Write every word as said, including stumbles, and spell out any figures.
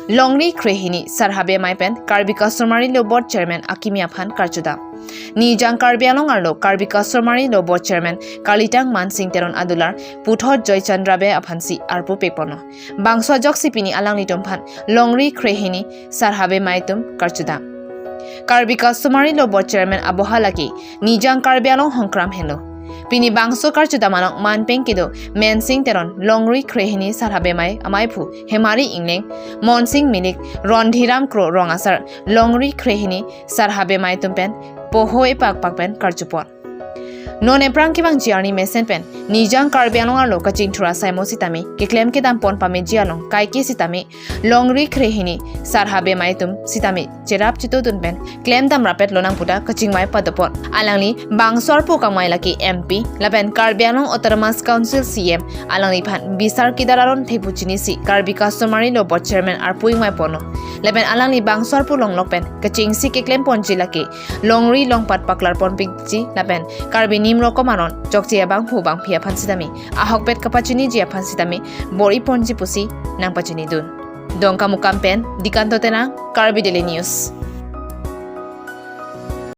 Longri kre hini Sarhabe Amei pen Karbi Customary Law Board Chairman akimi aphan karchudam. Nijang Karbi Anglong arlo Karbi Customary Law Board Chairman Karlitang Mansing Teron adular puthot Joy Chandra Bey aphansi arpu peponlo. Bangso ajoksi pini alanglitum aphan Longri kre hini Sarhabe Amei atum karchudam. Karbi Customary Law Board Chairman aboha lake Nijang Karbi Anglong Hongkram henlo. Pini bangso karchudam along manpeng kedo Mansing Teron Longri kre hini Sarhabe Amei amaiphu Hemari Engleng, Monsing Milik, Rondhiram Kro rong asar Longri kre hini Sarhabe Amei atum pen poho epakpak pen karchupon. Non ephrang kevangji arni mesen pen Nijang Karbi Anglong arlo kachingthur asaimo sitame keklem kedam pon pameji along kaike sitame Longri kre hini Sarhabe Amei atum sitame cherap chitudun pen klemdam rapet lonang puta kachingvai padopon. Alangli bangso arpu kangmai lake M P lapen Karbi Anglong Autonomous Council C M alangliphan bisar kedar aron thepu chinisi Karbi Customary Law Board Chairman arpu ingvai ponlo. Lapen alangli bangso arpu longlok pen kachingsi keklem ponji lake longri longpat paklar ponpikji lapen Karbi nim rokom aron chokche abangphu bangphi aphan sitame ahokpet kapachiniji aphan sitame bor-i ponji pusi nangpachinidun. Dongkamukam pen Dikanto Terang, Karbi Daily News.